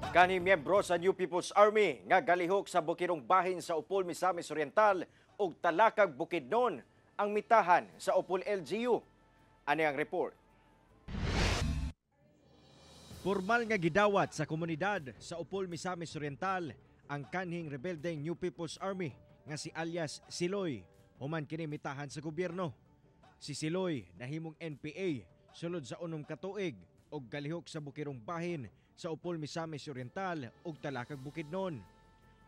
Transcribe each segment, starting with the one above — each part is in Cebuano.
Kani miyembro sa New People's Army nga galihok sa bukirong bahin sa Opol, Misamis Oriental ug Talakag, Bukidnon ang mitahan sa Opol LGU. Ani ang report. Formal nga gidawat sa komunidad sa Opol, Misamis Oriental ang kanhing rebeldeng New People's Army nga si alias Siloy human kini mitahan sa gobyerno. Si Siloy nahimong NPA sulod sa 6 ka tuig og galihok sa bukirong bahin sa Opol, Misamis Oriental ug Talakag, Bukidnon.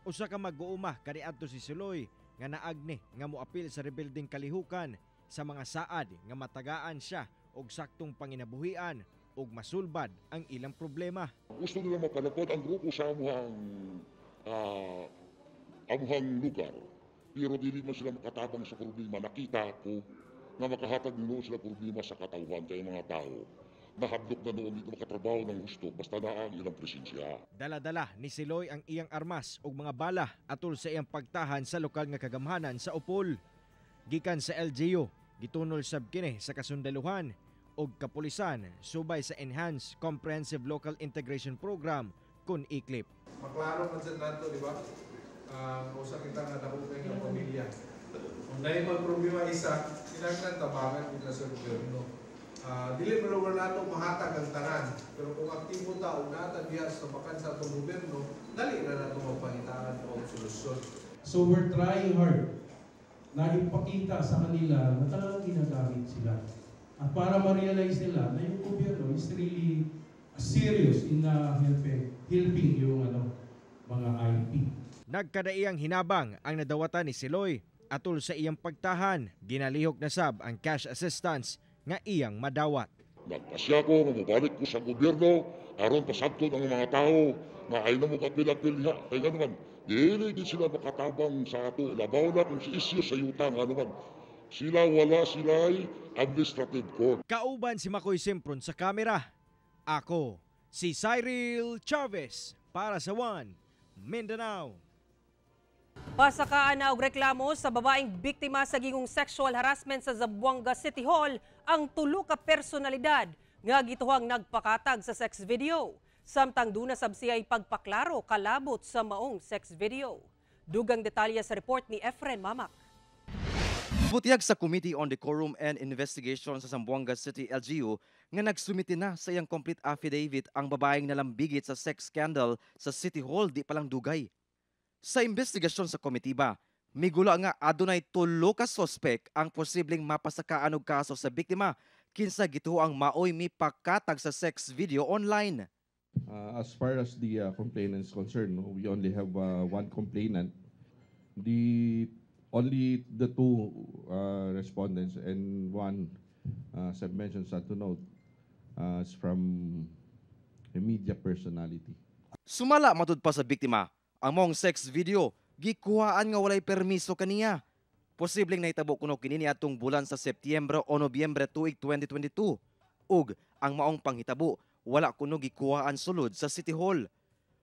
Usa ka mag-uuma kaniadto si Siloy nga naagni nga moapil sa rebeldeng kalihukan sa mga saad nga matagaan siya og saktong panginabuhian ug masulbad ang ilang problema. Gusto nila mapalapad ang grupo sa amuhang lugar. Pero dili man sila makatabang sa problema. Nakita ko nga makahatag noon sila problema sa katawhan kay mga tao. Nahadlok na noon dito makatrabaho ng husto basta naa ang ilang presensya. Dala-dala ni Siloy ang iyang armas ug mga bala atol sa iyang pagtahan sa lokal nga kagamhanan sa Opol. Gikan sa LGU, gitunol sab kini sa kasundaluhan ug kapulisan subay sa Enhanced Comprehensive Local Integration Program kun ICLIP. Maklaro man sad nato, di ba? Ang usa kita nga dako kay nga pamilya. Kung dahil may problema isa, kinahanglan tabangan kita sa gobyerno. Dili man lugar nato mahatag ang tanan, pero kung aktibo ta ug naa diha sa bakan sa atong gobyerno, dali na nato mapangitaan og solusyon. So we're trying hard na ipakita sa kanila na talagang ginagamit sila. At para ma-realize nila na yung gobyerno is really serious in helping yung mga IP. Nagkadaiyang hinabang ang nadawatan ni Siloy atol sa iyang pagtahan. Ginalihok na sab ang cash assistance nga iyang madawat. Nagpasya ko nga mobalik ko sa gobyerno aron pasabton ang mga tao nga ay na mo kapil-apil diha. Kay nga naman, dili din sila makatabang sa ato. Labaw na kung si issue sa yuta nga naman. Sila wala sila'y administrative court. Kauban si Makoy Sempron sa kamera. Ako, si Cyril Chavez para sa One Mindanao. Pasakaan na og reklamo sa babaeng biktima sa gingong sexual harassment sa Zamboanga City Hall ang tulo ka personalidad nga gituhang nagpakatag sa sex video. Samtang duna sab siya'y pagpaklaro kalabot sa maong sex video. Dugang detalye sa report ni Efren Mamak. Butiyag sa Committee on Decorum and Investigation sa Zamboanga City LGU nga nagsumite na sa iyang complete affidavit ang babaeng nalambigit sa sex scandal sa City Hall di pa lang dugay. Sa investigasyon sa komitiba, migula nga adunay tulo ka sospek ang posibleng mapasakaan og kaso sa biktima kinsa gituoang maoy mipakatag sa sex video online. As far as the complainant is concerned, no, we only have one complainant. The only the two respondents and one, as I've mentioned, sad to note, is from a media personality. Sumala matud pa sa biktima, ang maong sex video gikuhaan nga walay permiso kaniya. Posibleng nahitabo kuno kini niadtong bulan sa Setyembre o Nobyembre tuig 2022. Ug ang maong panghitabo wala kuno gikuhaan sulod sa City Hall.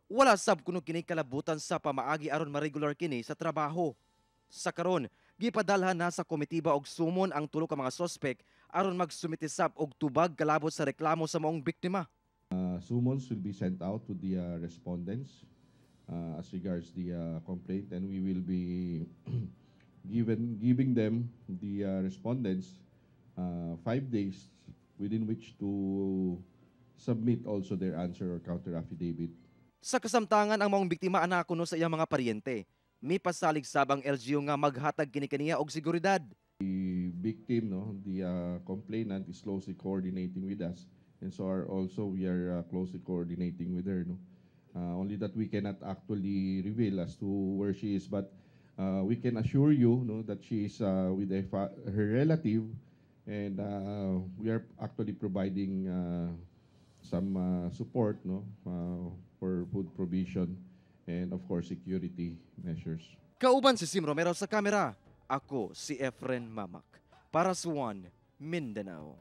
Wala sab kuno kini kalabutan sa pamaagi aron ma-regular kini sa trabaho. Sa karon, gipadalhan na sa komitiba og sumon ang tulo ka mga sospek aron magsumite sab og tubag kalabot sa reklamo sa maong biktima. Summons will be sent out to the respondents as regards the complaint, and we will be giving them, the respondents, 5 days within which to submit also their answer or counter affidavit. Sa kasamtangan, ang maong biktima ana kuno sa iyang mga paryente. Mipasalig sab ang LGU nga maghatag kini kaniya og seguridad. The victim, no, the complainant is closely coordinating with us, and so are also we are closely coordinating with her. No, only that we cannot actually reveal as to where she is, but we can assure you, no, that she is with her relative, and we are actually providing some support, no, for food provision and of course security measures. Kauban si Sim Romero sa kamera. Ako si Efren Mamak. Para sa One Mindanao.